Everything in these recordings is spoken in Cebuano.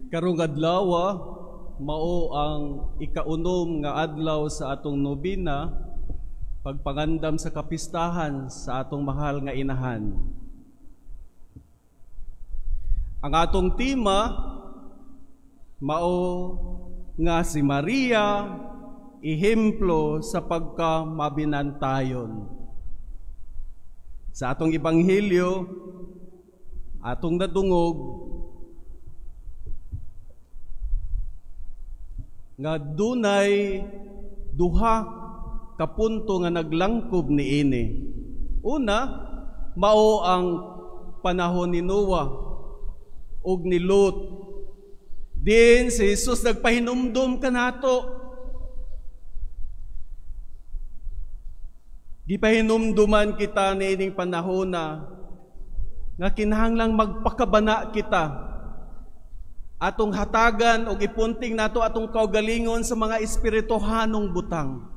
Karong adlaw mao ang ikaunom nga adlaw sa atong nobena, pagpangandam sa kapistahan sa atong mahal nga inahan. Ang atong tema mao nga si Maria, ehemplo sa pagka mabinantayon. Sa atong ebanghelyo, atong nadungog nga dunay duha ka punto nga naglangkob niini. Una, mao ang panahon ni Noah ug ni Lot. Din si Jesus nagpahinumdum kanato. Gipahinumduman kita niining panahon na nga kinahanglang magpakabana kita. Atong hatagan og ipunting nato atong kaugalingon sa mga espirituhanong butang.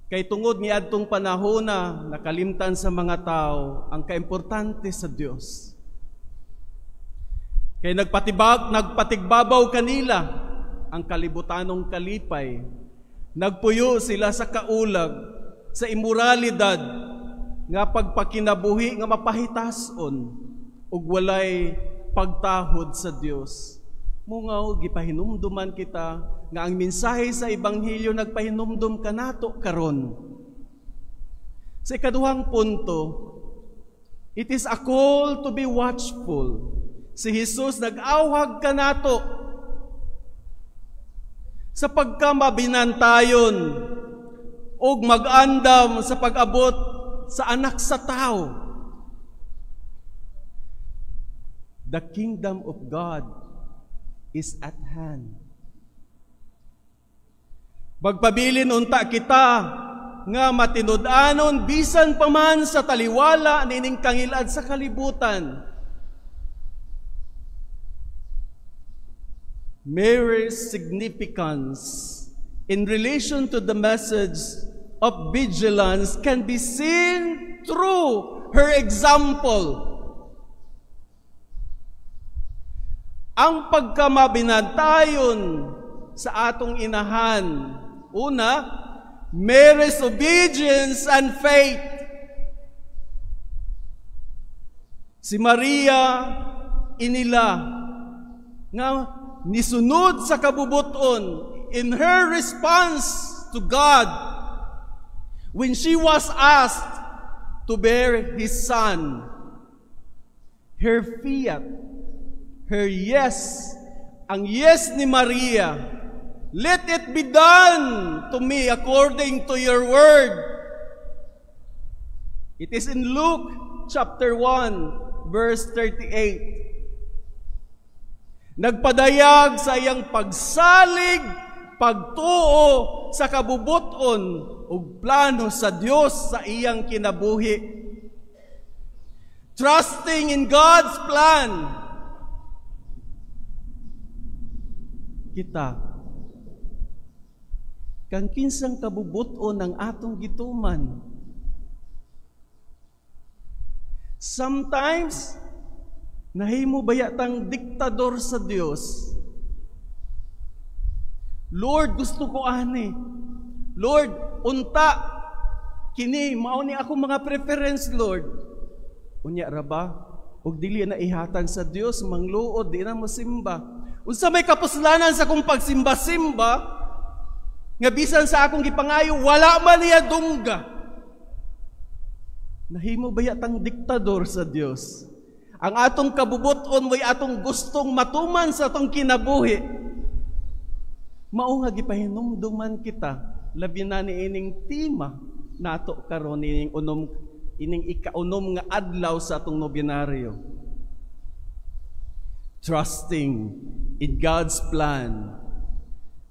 Kay tungod ni adtong panahon na nakalimtan sa mga tao ang kaimportante sa Dios. Kay nagpatigbabaw kanila ang kalibutanong kalipay. Nagpuyo sila sa kaulag, sa imoralidad, nga pagpakinabuhi nga mapahitason ug walay pagtahod sa Dios. Mungaw gipahinumduman kita nga ang mensahe sa ebanghelyo nagpahinumdum kanato karon. Sa ikaduhang punto, it is a call to be watchful. Si Jesus nag-awhag kanato sa pagkamabinantayon ug mag-andam sa pag-abot sa anak sa tao. The kingdom of God is at hand. Magpabilin unta kita nga matinud-anon bisan pa man sa taliwala nining kangilad sa kalibutan. Mary's significance in relation to the message of vigilance can be seen through her example. Ang pagkamabinantayon sa atong inahan. Una, Mary's obedience and faith. Si Maria inila nga nisunod sa kabubuton in her response to God when she was asked to bear his son. Her fiat, her yes, ang yes ni Maria, "Let it be done to me according to your word." It is in Luke chapter 1, verse 38. Nagpadayag sa iyang pagsalig, pagtuo sa kabubuton ug plano sa Dios sa iyang kinabuhi. Trusting in God's plan. Kita, kang kinsang kabubuton ang atong gituman. Sometimes, nahimo baya tang diktador sa Dios? Lord, gusto ko ani. Lord, unta kini mao ni ako mga preference, Lord. Unya ra ba? Og dili na ihatag sa Dios, mangluod, di na mosimba. Unsa may kapuslanan sa akong pagsimba-simba nga bisan sa akong gipangayo wala man niya dungga? Nahimo baya tang diktador sa Dios? Ang atong kabubuton mo'y atong gustong matuman sa atong kinabuhi. Mao nga gipahinumduman kita, labi na niining tema nato karon, ining ikaunom nga adlaw sa atong nobenaryo. Trusting in God's plan.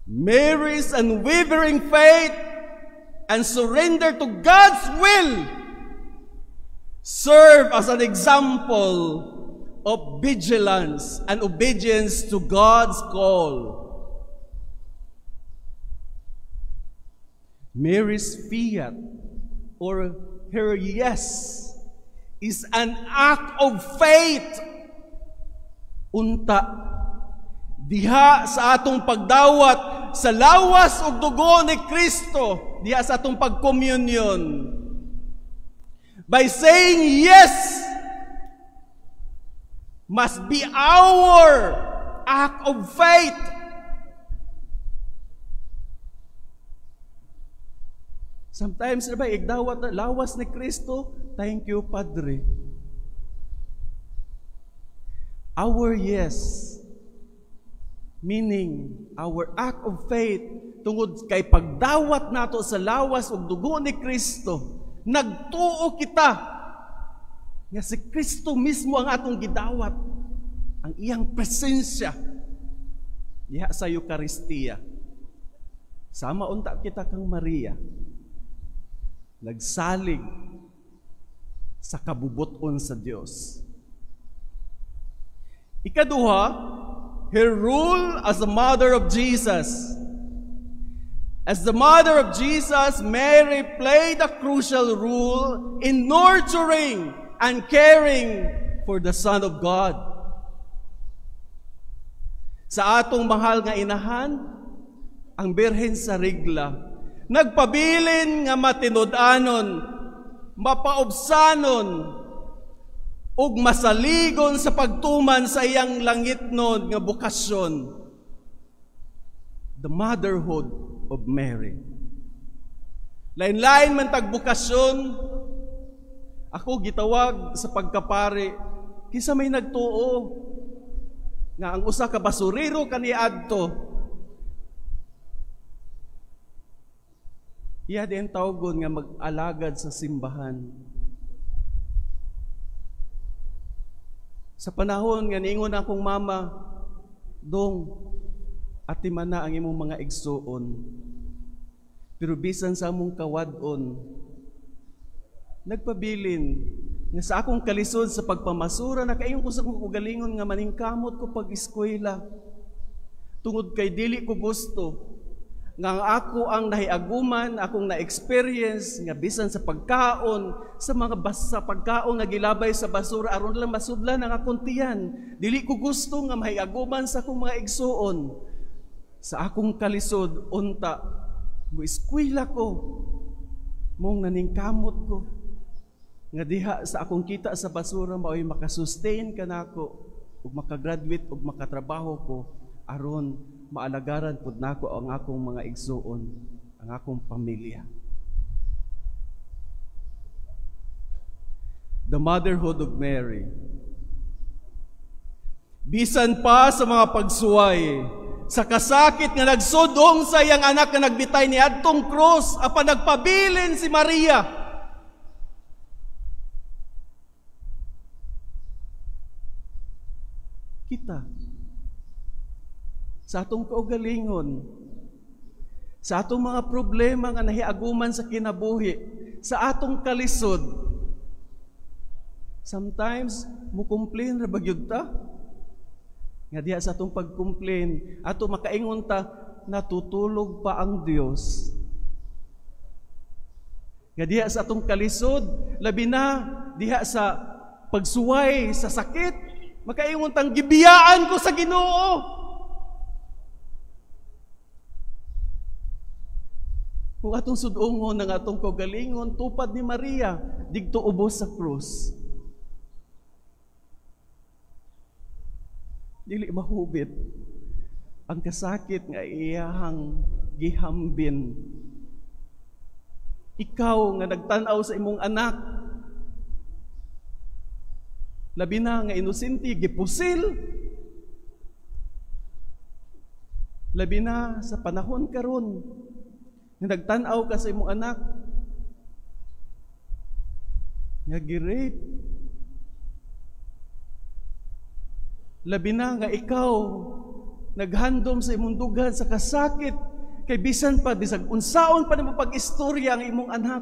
Mary's unwavering faith and surrender to God's will serve as an example of vigilance and obedience to God's call. Mary's fiat, or her yes, is an act of faith. Unta, diha sa atong pagdawat sa lawas ug dugo ni Kristo, diha sa atong pagkomunyon, by saying yes, must be our act of faith. Sometimes, diba, igdawat na lawas ni Kristo, thank you, Padre. Our yes, meaning our act of faith, tungod kay pagdawat nato sa lawas ug dugo ni Kristo, nagtuo kita nga si Kristo mismo ang atong gidawat, ang iyang presensya diha sa Eukaristiya. Sama unta kita kang Maria, nagsalig sa kabubuton sa Dios. Ikaduha, her role as the mother of Jesus. As the mother of Jesus, Mary played a crucial role in nurturing and caring for the Son of God. Sa atong mahal nga inahan, ang Birhen sa Regla, nagpabilin nga matinud-anon, mapaubsanon, ug masaligon sa pagtuman sa iyang langitnon nga bokasyon. The motherhood of Mary. Lain-lain man tag bokasyon. Ako gitawag sa pagkapari, kinsa may nagtuo nga ang usa ka basurero kaniadto, iya din tawgon nga mag-alagad sa simbahan. Sa panahon nga niingon akong mama, "Dong, atiman na ang imong mga igsuon." Pero bisan sa among kawad-on, nagpabilin nga sa akong kalisod sa pagpamasura, nakaingon ko sa akong kaugalingon nga maningkamot ko pag-eskwela. Tungod kay dili ko gusto nga ang ako ang nahiaguman, akong na-experience nga bisan sa pagkaon, sa mga sa pagkaon nga gilabay sa basura aron lang masudlan ang akong tiyan. Dili ko gusto nga mahiaguman sa akong mga igsuon. Sa akong kalisod unta, mo-eskwela ko, mong naningkamot ko nga diha sa akong kita sa basura mao'y makasustain kanako ug makagraduate ug makatrabaho ko aron maalagaran pud nako ang akong mga igsuon, ang akong pamilya. The motherhood of Mary. Bisan pa sa mga pagsuway, sa kasakit nga nagsudong sa iyang anak nga nagbitay ni adtong krus, apan nagpabilin si Maria. Kita sa atong kaugalingon, sa atong mga problema nga nahiaguman sa kinabuhi, sa atong kalisod, sometimes mo-complain ra ba gyud ta? Nga diha sa atong pag-complain, ato makaingon ta, natutulog pa ang Dios. Nga diha sa atong kalisod, labi na diha sa pagsuway sa sakit, makaingon tang gibiyaan ko sa Ginoo. Kung atong sudongon ang atong kaugalingon, tupad ni Maria, digto ubos sa krus. Dili mahubit ang kasakit nga iyahang gihambin. Ikaw nga nagtan-aw sa imong anak, labi na nga inosente, gipusil. Labi na sa panahon karon nga nagtan-aw ka sa imong anak nga gi-rape. Labi na nga ikaw naghandom sa imong dughan sa kasakit kay bisan pa bisag unsaon pa nimo pag-istorya ang imong anak,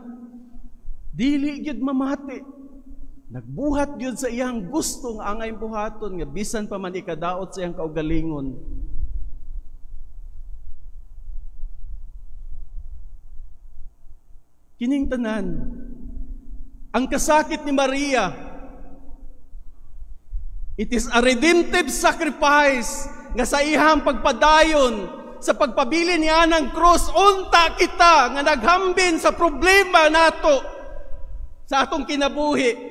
dili gyud mamati. Nagbuhat gyud sa iyang gusto nga angay buhaton nga bisan pa man ikadaot sa iyang kaugalingon. Kining tanan, ang kasakit ni Maria, It is a redemptive sacrifice nga sa iyang pagpadayon sa pagpabilin niya ng krus, unta kita nga naghambin sa problema nato sa atong kinabuhi.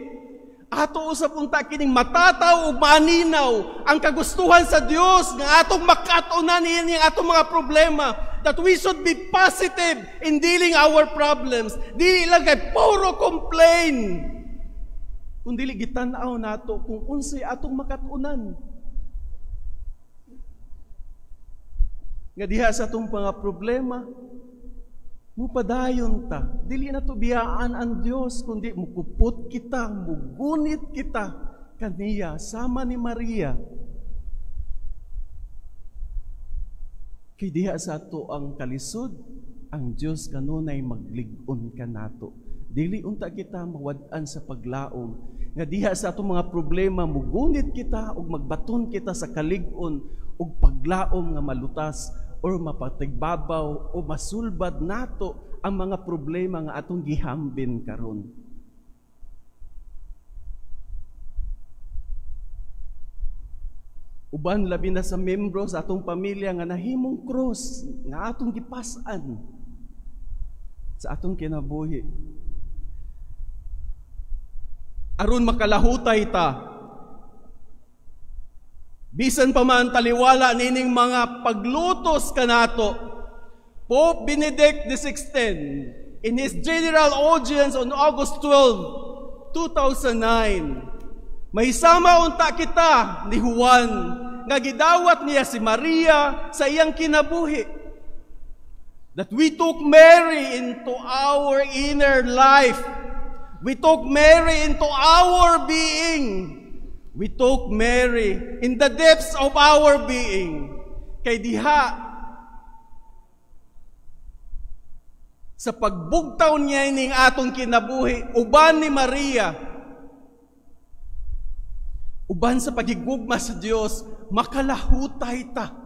Ato usab unta kining matataw ug maaninaw ang kagustuhan sa Dios nga atong makat-unan niini ang atong mga problema, that we should be positive in dealing our problems. Dili lang kay puro complain, kung dili gitan-aw nato kung unsay atong makat-unan nga diha sa atong mga problema mupadayon ta. Dili na to biyaan ang Dios, kundi mukupot kita, mugunit kita kaniya sama ni Maria. Kay diha sa ato ang kalisod, ang Dios kanunay maglig-on kanato. Dili unta kita mawad-an sa paglaom nga diha sa atong mga problema mugunit kita ug magbaton kita sa kalig-on ug paglaom nga malutas or mapatigbabaw o masulbad nato ang mga problema nga atong gihambin karon. Uban labi na sa membro sa atong pamilya nga nahimong krus nga atong gipas-an sa atong kinabuhi. Aron makalahutay ta, bisan pa man taliwala nining mga paglutos kanato, Pope Benedict XVI, in his general audience on August 12, 2009, mahisama unta kita ni Juan nga gidawat niya si Maria sa iyang kinabuhi. That we took Mary into our inner life. We took Mary into our being. We took Mary in the depths of our being. Kay diha, sa pagbugtaw niya ining atong kinabuhi, uban ni Maria, uban sa pagigugma sa Dios, makalahutay ta.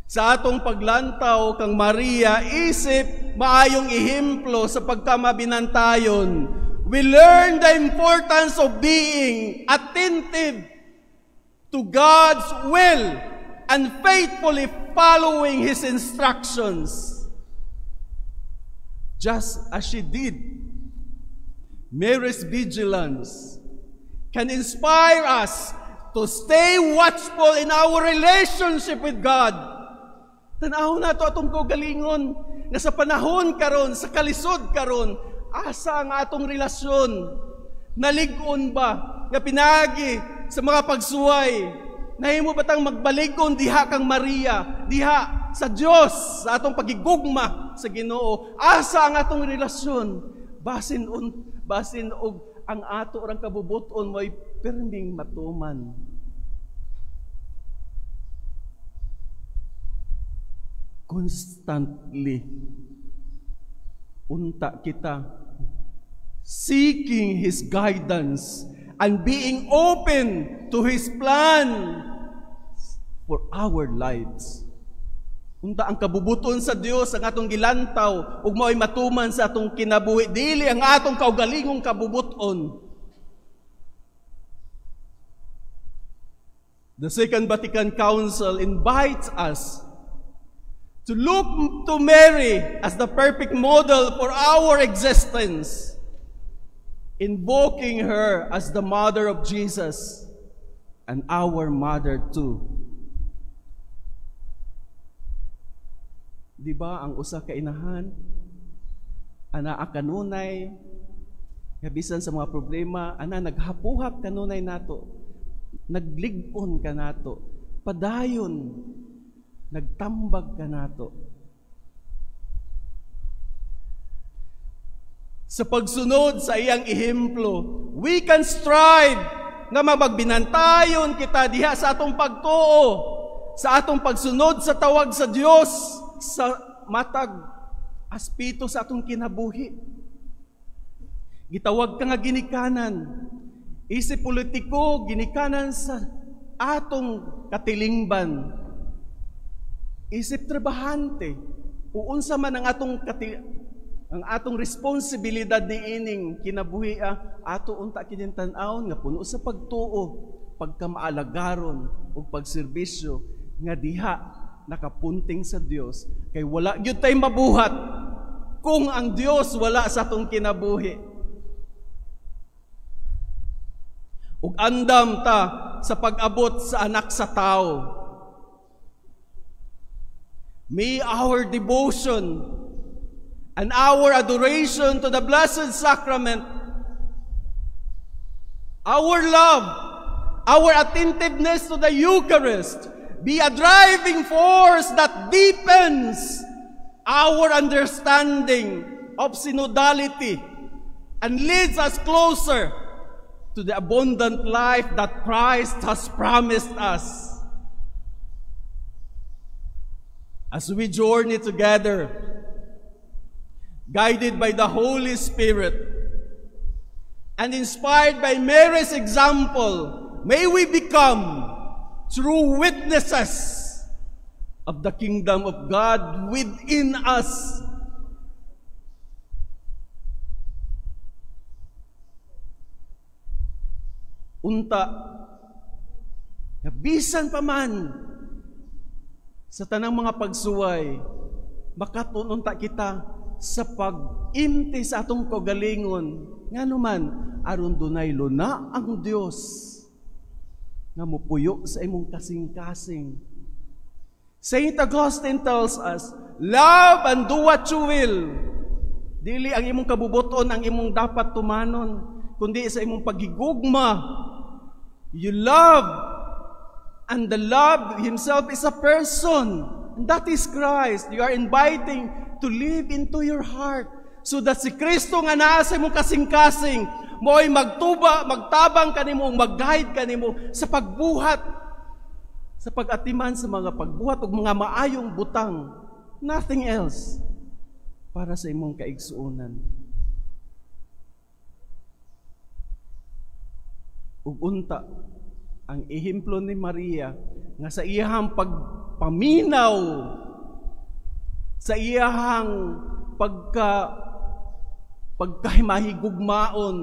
Sa atong paglantaw kang Maria, isip maayong ehemplo sa pagkamabinantayon. We learn the importance of being attentive to God's will and faithfully following His instructions. Just as she did, Mary's vigilance can inspire us to stay watchful in our relationship with God. Tan-awon nato atong kaugalingon nga sa panahon karon, sa kalisod karon, asa ang atong relasyon? Nalig-on ba nga pinaagi sa mga pagsuway? Nahimo ba tang magbalig-on diha kang Maria, diha sa Dios, sa atong pagigugma sa Ginoo? Asa ang atong relasyon? Basin og ang ato rang kabubuton mo'y perming matuman. Constantly unta kita seeking His guidance and being open to His plan for our lives. Unta ang kabubuton sa Dios ang atong gilantaw ug mao'y matuman sa atong kinabuhi, dili ang atong kaugalingong kabubuton. The Second Vatican Council invites us to look to Mary as the perfect model for our existence, invoking her as the mother of Jesus and our mother too. Di ba ang usa ka inahan, anaa kanunay, bisan sa mga problema, ana naghapuhap kanunay nato, naglig-on kanato, padayon, nagtambag kanato. Sa pagsunod sa iyang ehemplo, we can strive nga magbinantayon kita diha sa atong pagtuo, sa atong pagsunod sa tawag sa Dios sa matag aspeto sa atong kinabuhi. Gitawag ka nga ginikanan, isip politiko ginikanan sa atong katilingban, isip trabahante, o unsa man ang atong Ang atong responsibilidad ni ining kinabuhi, ato unta kining tan-awon nga puno sa pagtuo, pagkamaalagaron ug pagserbisyo nga diha nakapunting sa Dios, kay wala gyud tay mabuhat kung ang Dios wala sa atong kinabuhi. Ug andam ta sa pag-abot sa Anak sa Tao. May our devotion and our adoration to the Blessed Sacrament, our love, our attentiveness to the Eucharist, be a driving force that deepens our understanding of synodality and leads us closer to the abundant life that Christ has promised us. As we journey together, guided by the Holy Spirit and inspired by Mary's example, may we become true witnesses of the kingdom of God within us. Unta, bisan pa man sa tanang mga pagsuway, makatuon unta kita sa pag-imti sa atong kaugalingon. Ngano man, aron dunay luna ang Dios nga mupuyo sa imong kasing-kasing. Saint Augustine tells us, love and do what you will. Dili ang imong kabubuton ang imong dapat tumanon, kundi sa imong paghigugma. You love, and the love himself is a person, and that is Christ. You are inviting to live into your heart, so that si Kristo nga naa sa imong kasing-kasing, mo'y magtuba, magtabang kanimo, mag-guide kanimo sa pagbuhat, sa pag-atiman sa mga pagbuhat ug mga maayong butang, nothing else, para sa imong kaigsuonan. Ug unta, ang ehemplo ni Maria nga sa iyahang pagpaminaw, sa iyahang pagkahimahigugmaon,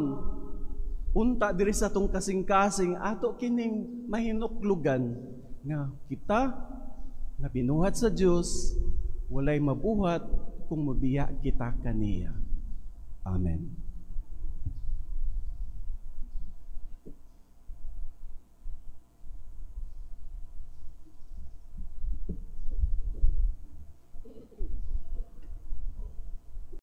unta diri sa atong kasing-kasing, ato kining mahinuklugan nga kita nga binuhat sa Dios, walay mabuhat kung mabiya kita kaniya. Amen.